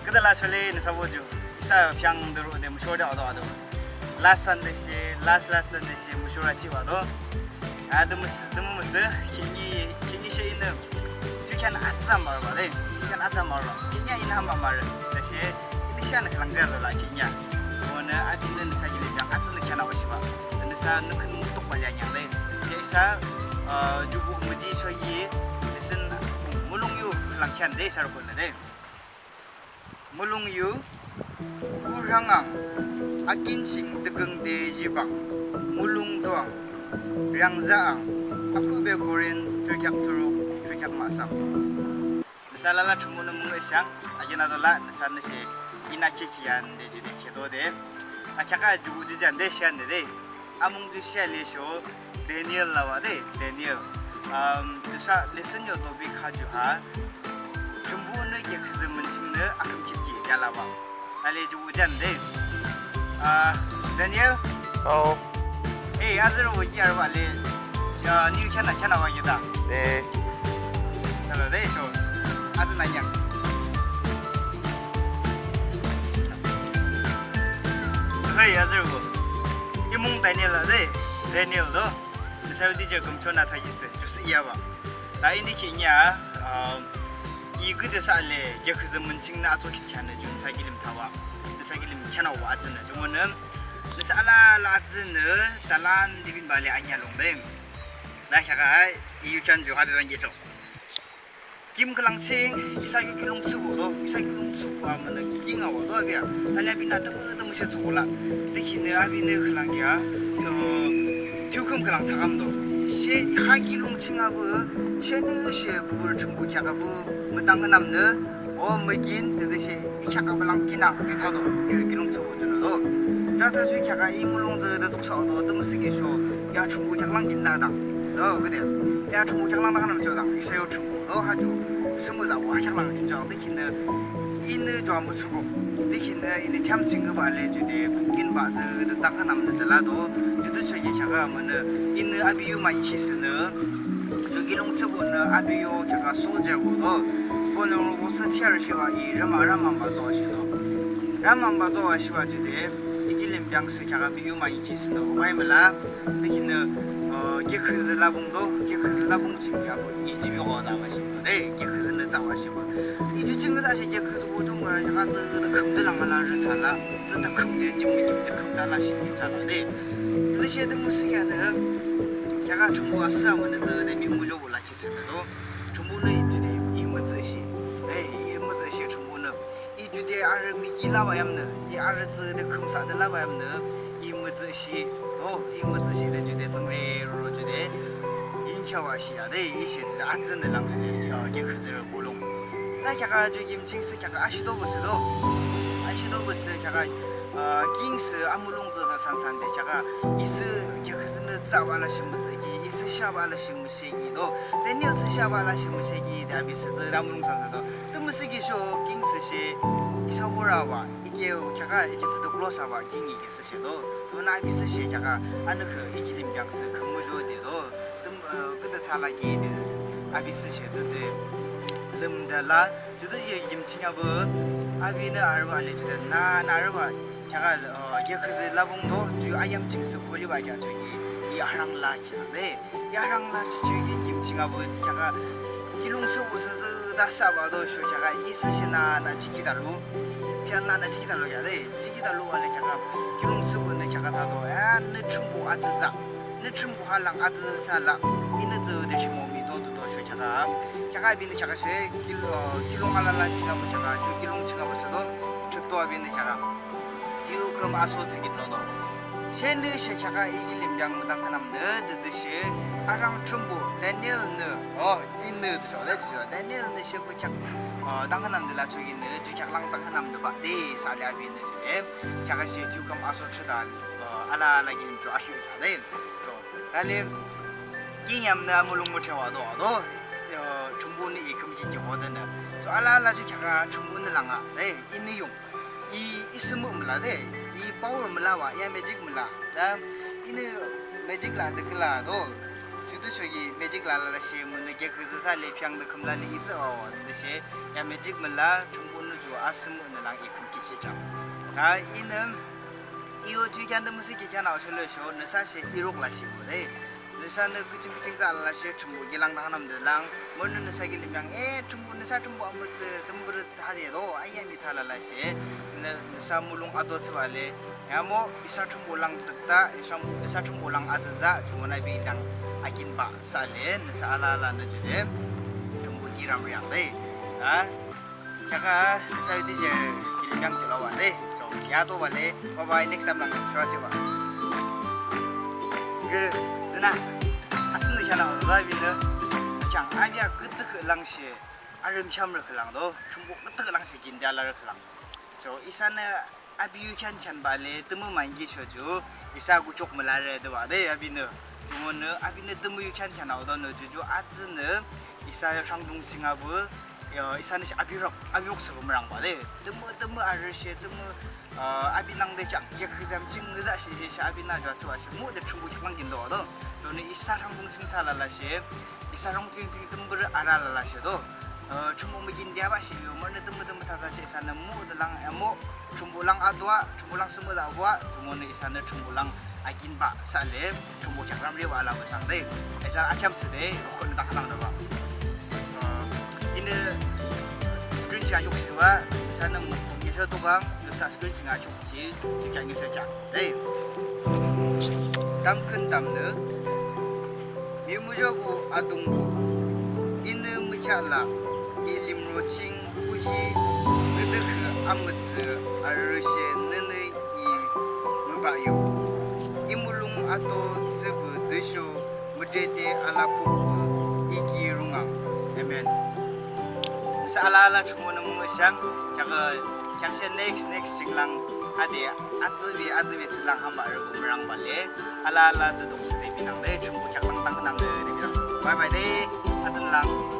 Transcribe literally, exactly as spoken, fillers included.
Küde lachole nüsabo ju isa phiangde rode müsho de ado ado. Last Sunday she, last last Sunday she müsho ra chiwa do. Ade müsü, de müsü, khihni, khihni she inü. Tükhan atsa marba de, tükhan atsa marba. Khihni inü hamba mar. De she, inü shan khülang de la khihni. Onü atin de nüsa kilim yang atsa nü khyana washiba. Nüsa nü khün mutok ba liang yang de. Ke isa, uh, jubu müji shoyi, isin mulung yu khülang khyande isa rukun de. Mulung yu, kurang ang, akin ching dekeng de jibang, mulung doang, riang za ang, aku be Korin, terkyak turuk, terkyak masam. Nüsa lala chumu nü mung esyang, akin adola, nüsa nüsi, ina kiki yan de jide kedo de, akyaka jubu jujan de syan de de. Amung ju shia le sho Daniel lawa de, Daniel. Um, ju sa lesson yo topic ha ju ha. Thrünpuhnü ke khüzü münching nü aküm kit ki ya lawa. Tale ju ujan de. Ah, Daniel. Oh. Hey, azürü wo ki arwa le. Ya, ni khyana khyana wa ki da. Eh. Hello, de sho. Azü nanyang. Hey, azürü wo. Imung Daniel la de, Daniel do. Nüsa yo di je kümchona thakisü, jusü iyaba. La ini ki nya, um, i küde sa le, je khüzü münching nü ato kit kyanü ju nüsa kilim thawa. Nüsa kilim kyana wa azünü. Jumonü, nüsa ala ala azünü, talan dibin bale anya long de. La khyaka, i yu kyan ju hadi dan geso. Kim khülang ching, isa yu kilung tsübo do, isa kilung tsübo amünü king awa do abia. Tale abinü tümü tümü she tsübo la. Dikhinü abinü khülang ya, uh, tükhüm khülang tsakam do. She ha kilung ching abu, she nü she bubur chungbu kyak abu, mütang künamnü, o mügin, tüde she, i kyak abu lang kinang, de thado, yu kilung tsübo junü do. Jata ju kyak a i mulung zü de tuksa do, tümü siki sho, ya chungbu kyak lang kinang dang. Do, küde. Ya chungbu kyak lang dang künam cho dang, isa yo chungbu. O ha ju, sümüza wa kyak lang kinjang, dikhinü, inü jua mütsuko. Dikhinü, inü thyam chingü ba le ju de, inba zü de dang khanam de la do, ju du chagi kyak a münü, inü abi yu ma ishi sünü, ju kilung tsübonü abi yu kyak a soldier bo do, bonü ro bo sü tiar shiwa i rama rama ba zo shi do. Rama ba zo shiwa ju de, i kilim biang sü kyak a abi yu ma ishi sünü, wai müla. Dikhinü, uh, ke khüzü labung do, ke khüzü labung ching ya bo, i jibi wa za wa shi bo, de, ke khüzü nü za wa shi bo. I ju ching za shi ke khüzü bo jung ra, ya zü de khüm de lang la ri sa la, zü de khüm de jim de khüm de la shi ni sa la de. De shi de müsü ya de, ya ka chungbu a sa mo de zü de mi mu jo bo la ki sü de do. Chungbu nü i ju de, i mütsü shi. Eh, i mütsü shi chungbu nü. I ju de arü miki laba yamnü, i arü tsü de khümsa de laba yamnü, i mütsü shi, o, i mütsü shi de ju de tsüngre ro ju de, yin kyawa shi ya de, i shi ju de atsün de lang ju de, a, ke khüzü rü bulung. Na kya ka ju kim ching sü kya ka ashi do bu sü do. Ashi do bu sü kya ka, a, king sü amulung tsü de san san de kya ka, i sü ke khüzü nü tsa ba la shi mütsü ki, i sü sha ba la shi mütsü ki do. Daniel sü sha ba la shi mütsü ki de abi sü tsü de amulung san sü do. Tümü siki sho, king sü shi, isa bora wa, ike o, kya ka, ike tüdük lo sa wa, king ike sü shi do. Tümü na abi sü shi, kya ka, anü kü, ike lim biang sü, kü mu jo de do. Tüm, eh, küde sa la ki de, abi sü shi, tüde, lim de la, ju de ye yim ching ya bu, abi nü arü wa le ju de, na, na arü wa, kya ka, eh, ye khüzü labung do, ju ayam ching sü koli wa kya ju yi, i arang la kya de. Yarang la chuchu ki kim ching a bu kya ka kilung sü bu sü zü da sa ba do shu kya ka i sü shi na na chiki da lu. Kya na na chiki da lu ya de. Chiki da lu wa le kya ka kilung sü bu ne kya ka da do. Ya ne chum bu a zü za. Ne chum bu ha lang a zü sa la. I ne zü de shi mo mi do du do shu kya ka. Kya ka bi ne kya ka she kil-, kilung a la la ching a bu kya ka. Ju kilung ching a bu sü do. Chu do a bi ne kya ka. Tükhüm aso tsükit lodo. Shenü she kya ka i kilim biang müdang khanamnü, tütüshe, arang chumbu, Daniel nü, o, inü tüsho, le tüsho, Daniel nü she bu kyak, o, dang khanamnü la choki nü, ju kyak lang dang khanamnü ba, de, sa le abi nü, de, kya ka she tükhüm aso chida, o, ala ala kilim cho ahi kya, de, cho, dale, kinyam nü amulung mu chewa do, do, o, chumbu nü i khüm ki ki ho de nü, cho ala ala ju kya ka chumbu nü langa, de, inü yung. I, i sümü müla de, i power müla wa, ya magic müla. Da, inü magic la de küla do. Judu shoki magic la la la she münü ge küzü sa le pyang de kümla le i zü wa wa de she, ya magic müla, chumbu nü Asümünü lang I khümkhichihang. A inü, I yo tüsho khean de müsühkhi khean achoh le sho, nüsa she I ruk la she bo de. Nüsanü küching küching thsü lalashe Thrünpuh ki lang dangkhanangde lang. Münü nüsa kilim yang, e Thrünpuh, nüsa Thrünpuh amütsü, tümüpürü thade do, ayami tha lalashe. Nü, nüsa mulong ato thsübah le. Yamo, isa Thrünpuh lang tükta, isa, isa Thrünpuh lang atsütsü, jumonü api lang akinbah thsüle, nüsa alalanü jude. Thrünpuh ki ramriang de. A, Kheakü nüsa yo tüshe kilim yang jihlo wa de. So, ya to wa le. Bye bye, next time lang shorase wa. Ke, tsünü, atsünü kheanü wa binü. Chang, api a küdükhüh lang she, arüm chamrü khülang do. Thrünpuh küdükhüh lang she, kindia larü khülang. So, isanü api yu khean kheanbah le, tümü mangki shoju, isa kuchok mülare de wa de, abinü. Jumonü, abinü tümü yu khean khean aodonü, juju atsünü, isa yo rhangdung ching abu, yo, isanü shi api ruk, api ruk thsüpü mürangbah de. Tümü, tümü arüshe, tümü, uh, api nangde chang, ya khüzam ching ngüza shi, shi, shi, api nü ju atsübah shi, mu de Thrünpuh kheak lang kindo do. Donü isa rhangdung ching thsü lalashe, isa rhangdung ching tümüpürü ara lalashe do. Uh, Thrünpuh mükindiabah shi, yo, münü tümü tümü thata shi, isanü mu de lang, eh, mu, Thrünpuh lang ato a, Thrünpuh lang sümüla wa, jumonü isanü Thrünpuh lang akinbah thsüle, Thrünpuh kheak ramri wa la wa thsang de. Isa akheam thsüde, rukun dangkhanang de wa. Uh, inü screen ching achuk shi wa, isanü mu, yesho tukang, yusa screen ching achuk shi, ching kheak yesho kheak. De. Tamkhüntamnü, Mihmuzhobuh Atungpuh, inü mükheahlah, I limro ching kuhi, küdükhüh amütsü arüshe nünü I mübah yo. I mulong ato thsüpü tüsho mütrede alakukpü I ki rungang. Amen. Nüsa alala Thrünpuhnü mungshang, kheakü, kheakshe next, next ching lang, ade, atsübe, atsübe thsülang hamba arübo mürangbah le, alala de doksü de binang de, Thrünpuh kheak lang dangkhanang de, de binang. Bye bye de, atsün lang.